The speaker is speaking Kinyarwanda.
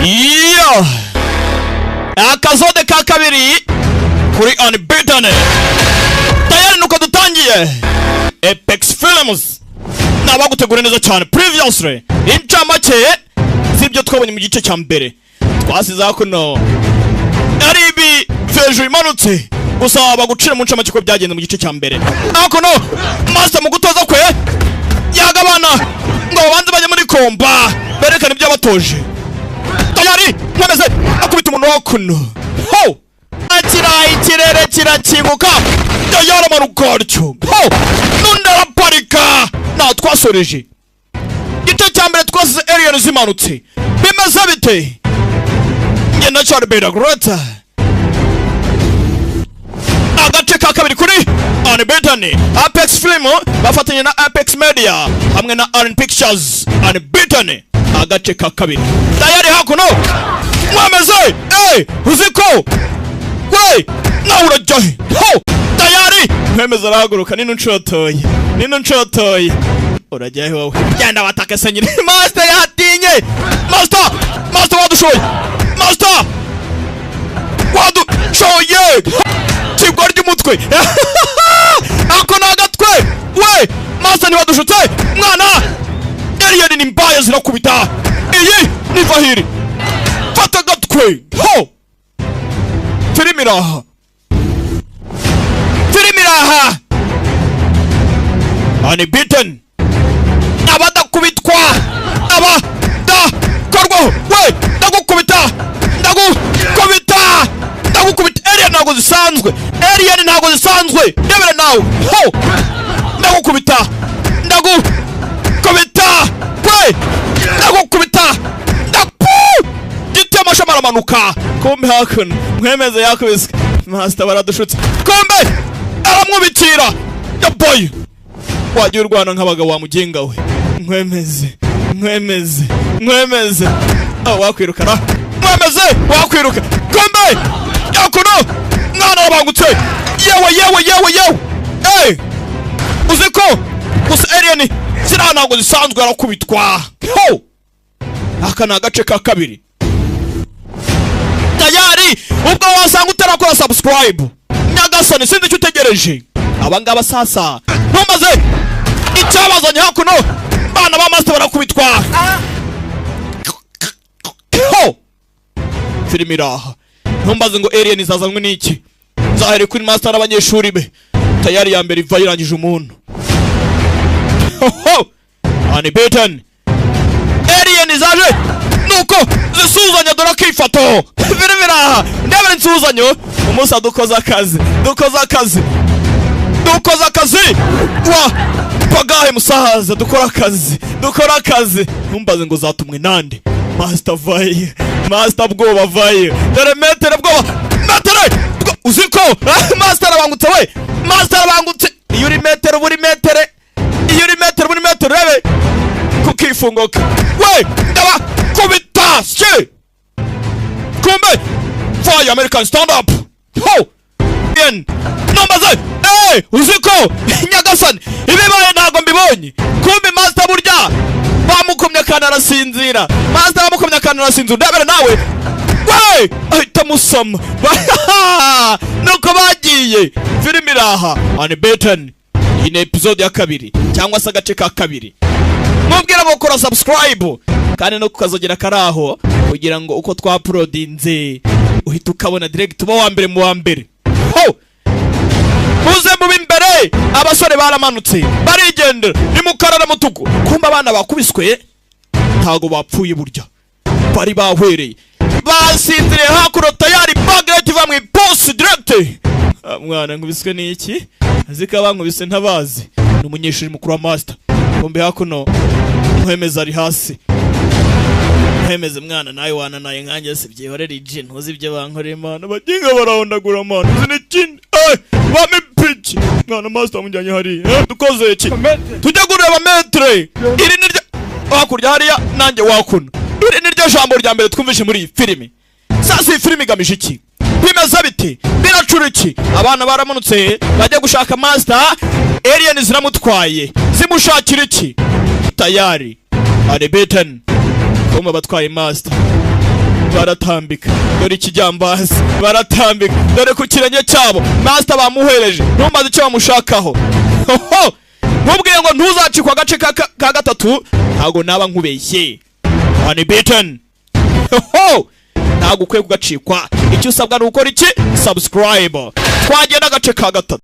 Iyo akazode ka kabiri kuri Unbeaten tayari, nuko dutangiye. Apex Films ni abagutegura neza cyane. Previously, incamake z'ibyo twabonye mu gice cya mbere, twasize hakuno ari ibi hejuru imanutse gusa bagucira mu ncamake ko byagenze mu gice cya mbere. Hakuno master mu gutoza kwe yagabana ngo babanze bajye muri combat, berekane ibyo batoje. Tayari nkomeze akubita umuntu hakuno ho akirayi, ikirere kirakinguka, tayari amanuka atyo ho, n'undi araparika. Nta twasoreje igice cya mbere, twasize alien zimanutse. Bimeze bite? Njye ndacyari Beta Grota. Agace ka kabiri kuri Unbeaten, Apex Film bafatanya na Apex Media hamwe na Aaron Pictures. Unbeaten agace ka kabiri tayari. Hakuno mwameze uzi ko we nawe urajya he ho? Tayari mwemeze arahaguruka. Nino nshotoye, nino nshotoye, urajya he wowe? Genda watake se nyine. Master yatinye. Master, master wadushoye, master wadushoye kigwa ry'umutwe. Ako ni agatwe we. Master ntiwadushutse mwana. Alien ni mbaya, zirakubita. Iyi ni vahiri, fata agatwe ho. Filime iraha, filime iraha. Unbeaten, abadakubitwa, abadakorwaho we. Ndagukubita, ndagukubita, ndagukubita. Alien ntabwo zisanzwe, alien ntabwo zisanzwe. Ndebera nawe ho. Ndagukubita, ndagukubita we, ndagukubita, ndapu giti. Amashami aramanuka. Kumbe hakuno mwemeze yakubiswe. Master baradushutse. Kumbe aramwubikira ya boy. Wajya urwana nk'abagabo wa muginga we. Nkwemeze, nkwemeze, nkwemeze aho wakwirukana. Nkwemeze wakwiruka. Kumbe hakuno mwana arabangutse. Yewe, yewe, yewe, yewe! Hey! Uzi ko gusa alien ziriya ntabwo zisanzwe, arakubitwa ho. Aka ni agace ka kabiri tayari. Ubwo wasanga utarakora subscribe, nyagasani, sinzi icyo utegereje. Abangaba sasa ntumaze icyabazanye hakuno. Bana ba master barakubitwa ho. Filime iraha. Ntumbaze ngo alien zazanywe n'iki. Nzahere kuri master n'abanyeshuri be. Tayari ya mbere iva yirangije umuntu. Ho Unbeaten, alien zaje nuko zisuzanya. Dore akifato. Filime iraha. Ndebera insuzanyo. Umunsi dukoze akazi, dukoze akazi, dukoze akazi wa pagahe musaza. Dukora akazi, dukora akazi. Ntumbaze ngo zatumwe nande. Master vaye, master bwoba vaye. Dore metere bwoba, metere uzi ko master arabangutse we. Master arabangutse. Iyo uri metere uba uri metere, iyo uri metere uba uri metere. Urebe kukifungoka we. Ndaba kubita she. Kumbe fire American stand up ho yen nombaze. Uzi ko nyagasani ibibaye ntabwo mbibonye. Kumbe master burya bamukomye akantu arasinzira. Master bamukomye akantu arasinzira. Ndabera nawe we ahita amusoma nuko bagiye. Filime iraha Unbeaten. Iyi ni episode ya kabiri cyangwa se agace ka kabiri. Mubwira ngo gukora subscribe kandi no kukazogera kari aho, kugira ngo uko twauploadinze uhita ukabona direct, uba wa mbere mu wa mbere ho. Muze mube imbere. Abasore baramanutse barigendera, ni mukara na mutuku. Kumba abana bakubiswe ntago bapfuye, burya bari bahwereye, basinziriye. Hakuno tayari bagret iva mu iposi direct. Ah, mwana nkubiswe n'iki? Azi ko abankubise ntabazi. Ni umunyeshuri mukuru wa master. Kumbe hakuno nkwemeza ari hasi. Nkwemeze mwana, nawe wananaye nkanjye si byihorere iji. Ntuzi ibyo bankoreye mana. Baginga barahondagura mana. Uzi n'ikindi? Bame piki mwana. Master amujyanye hariya. Dukoze iki? Tujya kureba maître. Iri ni ryo hakurya hariya nanjye wakuno. Iri ni ryo jambo rya mbere twumvise muri iyi filimi. Sasa iyi filimi igamije iki? Bimeze biti? Biracura iki? Abana baramanutse bajya gushaka master. Alien ziramutwaye, zimushakira iki? Tayari Unbeaten. Kumva batwaye master. Baratambika, dore ikijyambazi, baratambika, dore ku kirenge cyabo master bamuhereje. Ntumbaze icyo bamushakaho. Hoho! Nkubwiye ngo ntuzacikwa agace ka gatatu, ntabwo naba nkubeshye. Unbeaten. Hoho! Ntabwo ukwiye kugacikwa. Icyo usabwa ni ukora iki? Subscribe. Twagenda agace ka gatatu.